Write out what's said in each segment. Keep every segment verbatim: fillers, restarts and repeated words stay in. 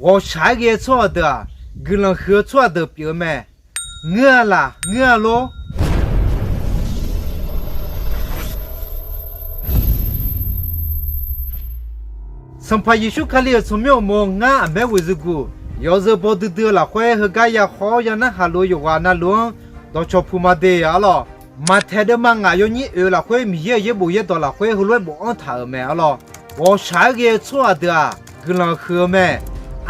Ghawqshaq-aer ghae-eu tsawrhaq deuq-aq, guiqlanq huiq-eu tsawrhaq deuq pyeuf-eu mae. Ngeur-a laq, ngeur-a lor. Sanqpaq Yeqsur Kali-euq tsawrmyanr uqmov ngar aqmaer ghoeqzuguq yawzeu baw duidui-eu lafkhoer heugar ya haw-awr ya narhaq luf-eu yawqghaq navluf-anr dawqcawq puq ma de arlawr. Maqtaeq deuvma ngaq yawnyir oeq-eu lafkhoer Miqyaer-euq yaerbof yaerdawq lafkhoer heulof-aer bofanr taq-euq mae arlawr. Ghawqshaq-aer ghae-eu tsawrhaq deuq-aq, guiqlanq huiq-eu mae.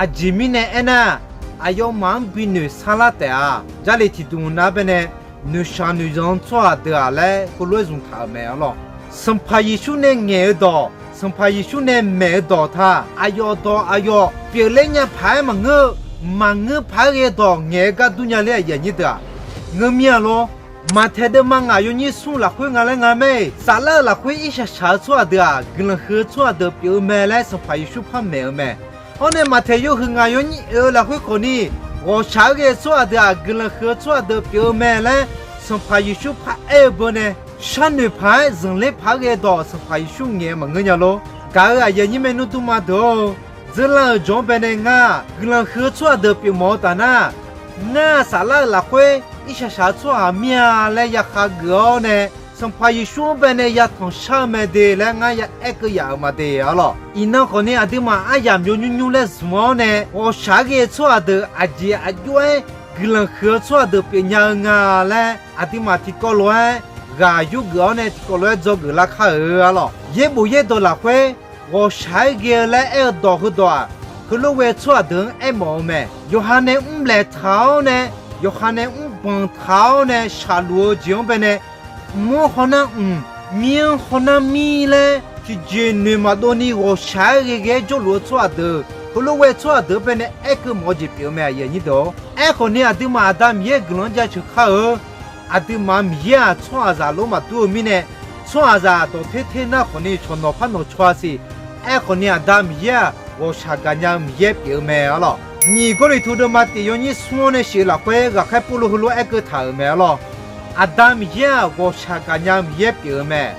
Aqjeq mirnae aernar, aqyawfmaf-anr binoeq sarlar taef-a. Jarlif tiqdmq nav-anr baenae noeqshaq noeqzanq-eu tsawrhaq deuq-aq laer heulof-aer zmq taq-euq mae arlawr. Sanqpaq Yeqsur nae ngaeq-eu dawq, Sanqpaq Yeqsur nae maeq-eu dawq ta, aqyawf dawq aqyawf pyeufler nya paq-aer maqngeur-eu, maqngeur paq-aer ghae dawq ngaeq-eu gar durnya ler aqyuif aqnyir deuq-aq, ngeur mir-a lor. Maqtaeq deuvma ngaq yawnyir smr lafkhoer nga laer nga mae. Saflar-euq lafkhoer irshaq shaq-eu tsawrhaq deuq-aq, guiqlanq huiq-eu tsawrhaq deuq pyeuf-eu mae laer Sanqpaq Yeqsur par maeq-eu mae. Awr nae Maqtaeq yawhuiq ngaq yawnyir oeq-eu lafkhoer khawfni, ghawqshaq-aer ghae-eu tsawrhaq deuq-aq, guiqlanq huiq-eu tsawrhaq deuq pyeuf-eu mae laer Sanqpaq Yeqsur par aer-eu beu nae, sharnoeq paq-aer zanqler paq-aer ghae dawq Sanqpaq Yeqsur ngaeq-eu maqngeur nya lor. Gaq-euq aqyuif aqnyir maernmr durma deuq-or, dzeurlar-euq jawq-anr baenae ngar guiqlanq huiq-eu tsawrhaq deuq pyeufmawf-eu taf nar, ngar saflar-euq lafkhoer irshaq shaq-eu tsawrhaq mir-a laer ya khageuf-awr nae, Sanqpaq Yeqsur-anr baenae ya tanqshar-eu mae de laer ngar ya aer keuv yaf-euq ma de arlawr. Iqnan khawfni aqduimaf aryamq yawnymr nymr laer zmq-awr nae, ghawqshaq-aer ghae-eu tsawrhaq deuq aqjeq aqjox-aer guiqlanq huiq-eu tsawrhaq deuq pyeufnya-eu nga laer aqduimaf tiqkawv lof-aer ghaq yurgeuf-awr nae tiqkawv lof-aer dzawgeuf lar kar-eu arlawr. Yaerbof yaerdawq lafkhoer ghawqshaq-aer ghae-eu laer aer-eu dawq heudawq-aq, heulof ghae-eu tsawrhaq deuq-anr aermawf-eu mae. Yawqha nae mrlaeq taq-awr nae, yawqha nae mrbanq taq-awr nae shaqluf-eu jeq-anr baenae, mq-anr hawnar mq, mir-anr hawnar mir laer tiqjeq noeq maqdov ni ghawqshaq-aer ghae ghae-aer jawrluf-eu tsawrhaq deuq, heulof ghae-eu tsawrhaq deuq-anr baenae aerkeuv mawf-eu jeq pyeuf-eu mae, aqyuif aqnyir deuq-or. Aerkhawfni aqduimaf Aqda Miqyaer-euq guiqlanq-anr jaceuq kar-eu, aqduimaf Miqyaer-aq tsawrhaqzaq lof maqdur-eu mirnae, tsawrhaqzaq dawq ter ter nar khawfni cawq nawq par nawq caw-a siq. Aerkhawfni Aqda Miqyaer-aq ghawqshaq gaqnya-eu Miqyaer pyeuf-eu mae arlawr. Nyiq Gawrliqtu deuvma tiq yawnyir smr-awr nae shif-eu lafkhoer ghaqkhaer Pawrluv heulof-aer aerkeuv taq-euq mae arlawr. Aqda Miqyaer-aq ghawqshaq gaqnya-eu Miqyaer pyeuf-eu mae.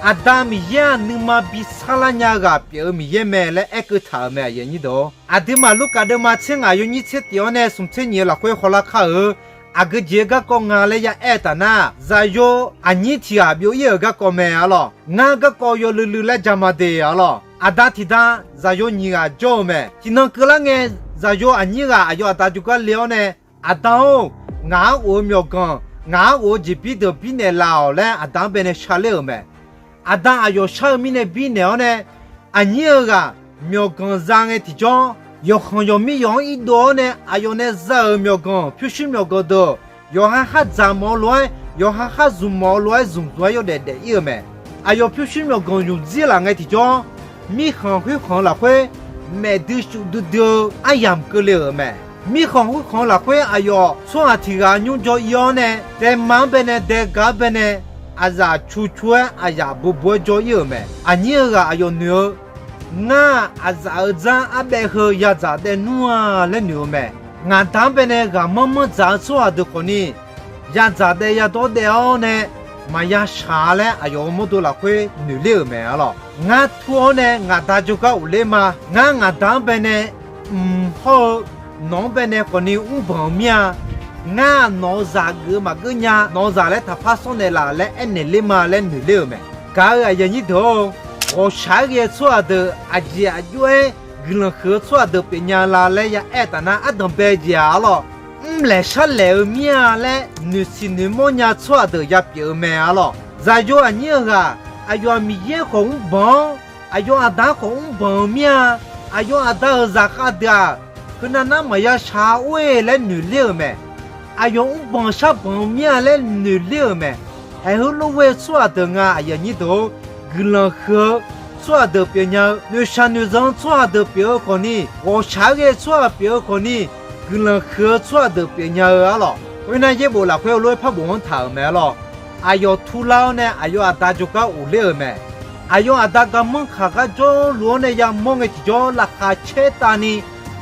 Aqda Miqyaer-aq nuima bi sarlar nya-eu ghaq pyeuf-eu Miqyaer mae laer aerkeuv taq-euq mae, aqyuif aqnyir deuq-or. Aqduimaf Lurkaf deuvma tser ngaq yawnyir tser tif-awr nae smq tser nyiq-eu lafkhoer hawlar kar-eu, aqgeu jeq-eu garkawv nga laer ya aer-eu taf nar, zaqyo aqnyir tiq ghaq byov-ir-euq garkawv mae arlawr. Ngar garkawv yawluiv luiv laer jama de arlawr. Aqda tiqda zaqyo nyiq ghaq jawr-eu mae. Tiqnan keuvlar ngae, zaqyo aqnyir ghaq aqyawf aqda jawrgar le-awr nae, Aqda-or, ngaq-anr of-eu myawqganq, ngaq-anr of-eu jeqbir deuq birnaeq laf-awq laer aqda-anr baenae sharler-euq mae. Aqda aqyawf shar-eu mirnae birnaeq-awr nae, aqnyir-eu ghaq myawqganq za ngae tiqjawr, yawqkhanq yawqmir yawq-anr irdov-awr nae aqyawf nae za-euq myawqganq pyurshuir myawqganq deuq, yawqha khar dzaq mawf-eu lof-aer, yawqha khar zmq mawf-eu lof-aer zmq zmq-aer yawdaef daef-ir-eu mae. Aqyawf pyurshuir myawqganq zmqzir laf ngae tiqjawr, mirkhanq khoerkhanq-eu lafkhoer maef duisuf duidui-eu aryamq keuvle-euq mae. Mirkhanq khoerkhanq-eu lafkhoer aqyawf tsawrhaq tiq ghaq nymr jawr-ir-awr nae, daema-anr baenae daega-anr baenae, aqzaf cu cu-aer aqyaf bobo-aer jawr-ir-euq mae. Aqnyir-eu ghaq aqyawf noeq-eu, ngar aqzaf-eu dzar arbaev heu yadzaq daev nmr-a laer noeq-eu mae. Ngaq da-anr baenae ghaqmanr manr dzaq-eu tsawrhaq deuq khawfni, yadzaq daev yadawr daev-awr nae maqya shaq-a laer aqyawf-euq mawrdo lafkhoer noeqler-euq mae arlawr. Ngar tur-awr nae ngaq da jawrgar ghofler ma. Ngar ngaq da-anr baenae mq hawr-eu nawq-anr baenae khawfni mrbanq-eu mir-a. Ngar nawq-euq zaq geuf maqgeur nya, nawq-euq zaq laer taqpar sawr naeqlaf laer aernaeq ler ma laer noeqler-euq mae. Gaq-euq aqyuif aqnyir deuq-or, ghawqshaq-aer ghae-eu tsawrhaq deuq aqjeq aqjox-aer guiqlanq huiq-eu tsawrhaq deuq pyeufnya-eu la laer ya aer-eu taf nar, ardanq bae jeq-aq arlawr, mrlaeq sharlaeq-eu mir-a laer noeqsiq noeqmawr nya tsawrhaq deuq ya pyeuf-eu mae arlawr. Zaqyo aqnyir-eu ghaq, aqyawf-aq Miqyaer khawf mrbanq-awr, aqyawf aqda-anr khawf mrbanq-eu mir-a. Aqyawf aqda-euq zaqkhav deuq-aq, heunav nar maqya shaq-a or-e laer noeqler-euq mae. Aqyawf mrbanq sharbanq-eu mir-a laer noeqler-euq mae. Haeq heulof ghae-eu tsawrhaq deuq nga aqyuif aqnyir deuq-or, guiqlanq huiq-eu tsawrhaq deuq pyeufnya-eu, noeqshaq noeqzanq-eu tsawrhaq deuq pyeuf-eu khawfni, ghawqshaq-aer ghae-eu tsawrhaq pyeuf-eu khawfni, guiqlanq huiq-eu tsawrhaq deuq pyeufnya-eu arlawr. Khoernar, yaerbof lafkhoer heulof-aer par bofanr taq-euq mae arlawr. Aqyawf turlar-awr nae aqyawf aqda jawrgar ghofler-euq mae. Aqyawf aqda garmanr kaq gar jawrluf-awr nae yamawr ngae tiqjawr laqkhaq caer tavni,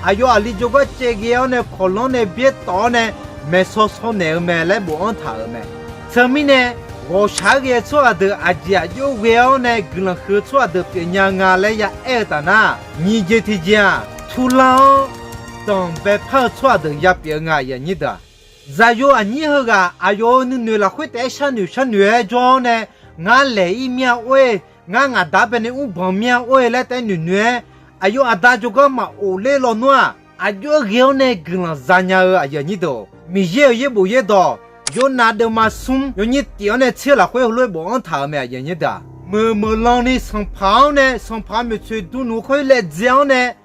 aqyawf aqli jawrgar caev ghae-awr nae kawqlanr nae byaer tawf-awr nae maeqsaw saw naeq-eu mae laer bofanr taq-euq mae. Teumirnae, ghawqshaq-aer ghae-eu tsawrhaq deuq aqjeq aqjox ghae-awr nae guiqlanq huiq-eu tsawrhaq deuq pyeufnya nga laer ya aer-eu taf nar, nyiq jeq tiqjeq-aq, turlar-awr danqbae par-eu tsawrhaq deuq yapyeuf-eu nga, aqyuif aqnyir deuq-aq. Zaqyo aqnyir heughaq aqyawf-euq nuinoeq lafkhoer taef-aer sharnoeq sharnoeq-aer jawr-awr nae, ngar laeq-ir mir-a or-e, ngar ngaq da baenae mrbanq mir-a or-e laer taef-aer noeqnoeq-aer, aqyawf aqda jawrgar maqof ler lawnmr-aq, aqjox-aer ghae-awr nae guiqlanq zanya-eu, aqyuif aqnyir deuq-or. Miqyaer-euq yaerbof yaerdawq Yornav deuvma smr yawnyir tif-anr nae tser lafkhoer heulof-aer bofanr taq-euq mae, aqyuif aqnyir deuq-aq. Meuq meuq lan ni sanqpaq-anr nae sanqpaq maeqtsoeq dmluf khoer laev dzae-awr nae,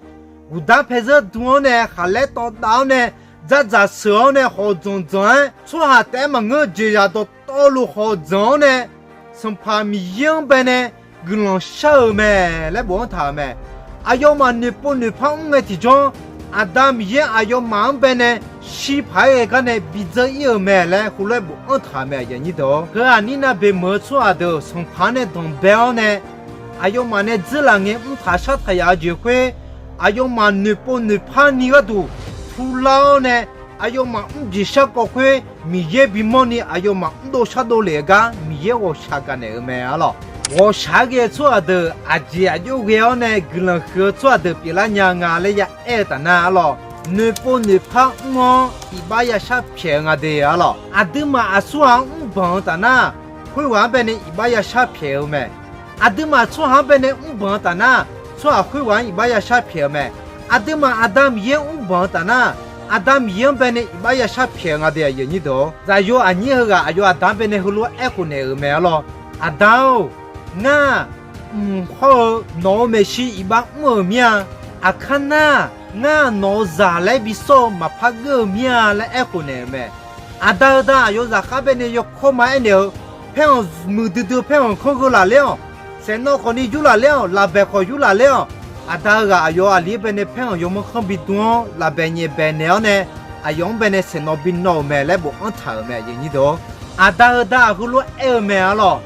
guqdar paezeur dm-awr nae, khaqlaer tawv dav-awr nae, dzardzaq sheuq-awr nae, hawq dzanq dzanq-aer tsawrhaq taef-aer maqngeur-eu jeqzaq dawqtawvluf hawq dzanq-awr nae, Sanqpaq Miqyaer-anr baenae guiqlanq shar-euq mae laer bofanr taq-euq mae. Aqyawfmaf noeqpov noeqpar mr ngae tiqjawr, Aqda Miqyaer aqyawfmaf-anr baenae shir paq-aer ghae gar nae bidzeur ir-euq mae laer heulof-aer bofanr taq-euq mae, aqyuif aqnyir deuq-or. Heu aqnyir nav beqmeuq-eu tsawrhaq deuq sanqpaq-anr nae danqbae-awr nae, aqyawfmaf nae dzeurlaf ngae mr taq shar taq yaf-eu jeq khoer, aqyawfmaf noeqpov noeqpar ni gharduq turlar-awr nae, aqyawfmaf mr jeq shar kawv khoer Miqyaer bimawr ni aqyawfmaf mrdov shardov lef-eu gar Miqyaer ghawqshaq gaqnaeq-euq mae arlawq. Ghawqshaq-aer ghae-eu tsawrhaq deuq aqjeq aqjox ghae-awr nae guiqlanq huiq-eu tsawrhaq deuq pyeuflar nya nga laer yaaer-eu taf nar arlawq, noeqpov noeqpar mr-awr iqbax yashar pyaeq-eu nga de arlawq. Aqduimaf aqsurghaq-anr mrbanq-eu taf nar, khoerghaq-anr baenae iqbax yashar pyaeq-eu mae. Aqduimaf tsawrhaq-anr baenae mrbanq-eu taf nar, tsawrhaq khoerghaq-anr iqbax yashar pyaeq-eu mae. Aqduimaf Aqda Miqyaer-anr mrbanq-eu taf nar, Aqda Miqyaer-anr baenae iqbax yashar pyaeq-eu nga de, aqyuif aqnyir deuq-or. Zaqyo aqnyir heughaq aqyawf aqda-anr baenae heulof-aer aerkhof naeq-euq mae arlawq. Aqda-or, ngar mq hawr-eu nawq-euq maeqshi iqbax mr-euq mir-a. Aqkar nar, ngar nawq-euq zaq laer bisawr-eu maqpar geur-eu mir-a laer aerkhof naeq-euq mae. Aqda heu da aqyawf zaqkhav baenae yawkawr ma aernaeq-eu, paer-anr muiqdui dui-eu paer-anr kanr gheu laf ler-awq. Saeqnawv khawfni yur laf ler-awq. Lafbaeq khawf yur laf ler-awq. Aqda heughaq aqyawf aqli-anr baenae paer-anr yawmanr kanr bidm-anr lafbaeq nyaef baeq naeq-awr nae, aqyawf-anr baenae saeqnawv binawv-euq mae laer bofanr taq-euq mae, aqyuif aqnyir deuq-or. Aqda heu da heulof-aer aer-eu mae arlawq.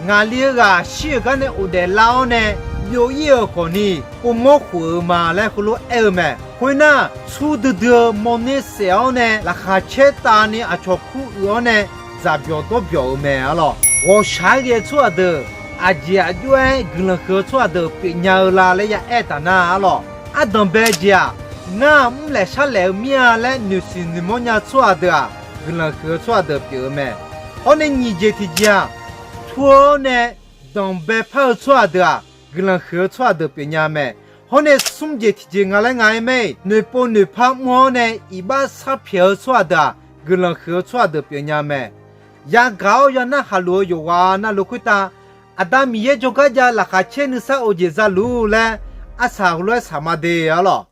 Ngaqli heughaq shir-euq gar nae ghofdaef lar-awr nae, byov ir-euq khawfni povmawr khof-eu ma laer heulof-aer aer-eu mae. Khoernar, surdui dui-eu mawrner saef-awr nae laqkhaq caer tavni aqcawq kur uiq-awr nae dzaqbyawq dawrbyawq-euq mae arlawq. Ghawqshaq-aer ghae-eu tsawrhaq deuq aqjeq aqjox-aer guiqlanq huiq-eu tsawrhaq deuq pyeufnya-eu la laer yaaer taf nar arlawq. Ardanq bae jeq-aq, ngar mr laef shar laef-eu mir-a laer noeqsiq noeqmawr nya-eu tsawrhaq deuq-aq, guiqlanq huiq-eu tsawrhaq deuq pyeuf-eu mae. Hawr nae nyiq jeq tiqjeq-aq, tur-awr nae danqbae par-eu tsawrhaq deuq-aq, guiqlanq huiq-eu tsawrhaq deuq pyeufnya mae. Hawr nae smr jeq tiqjeq nga laer nga-aer mae-iq, noeqpov noeqpar mr-awr nae iqbax sharpyaeq-eu tsawrhaq deuq-aq, guiqlanq huiq-eu tsawrhaq deuq pyeufnya mae. Yagaq-awr yanar khaqluf-eu yawqghaq navluf khoertav, Aqda Miqyaer jawrgar jav laqkhaq caer nuisar of jeq zaluf laer arsaq heulof-aer saq ma de arlawq.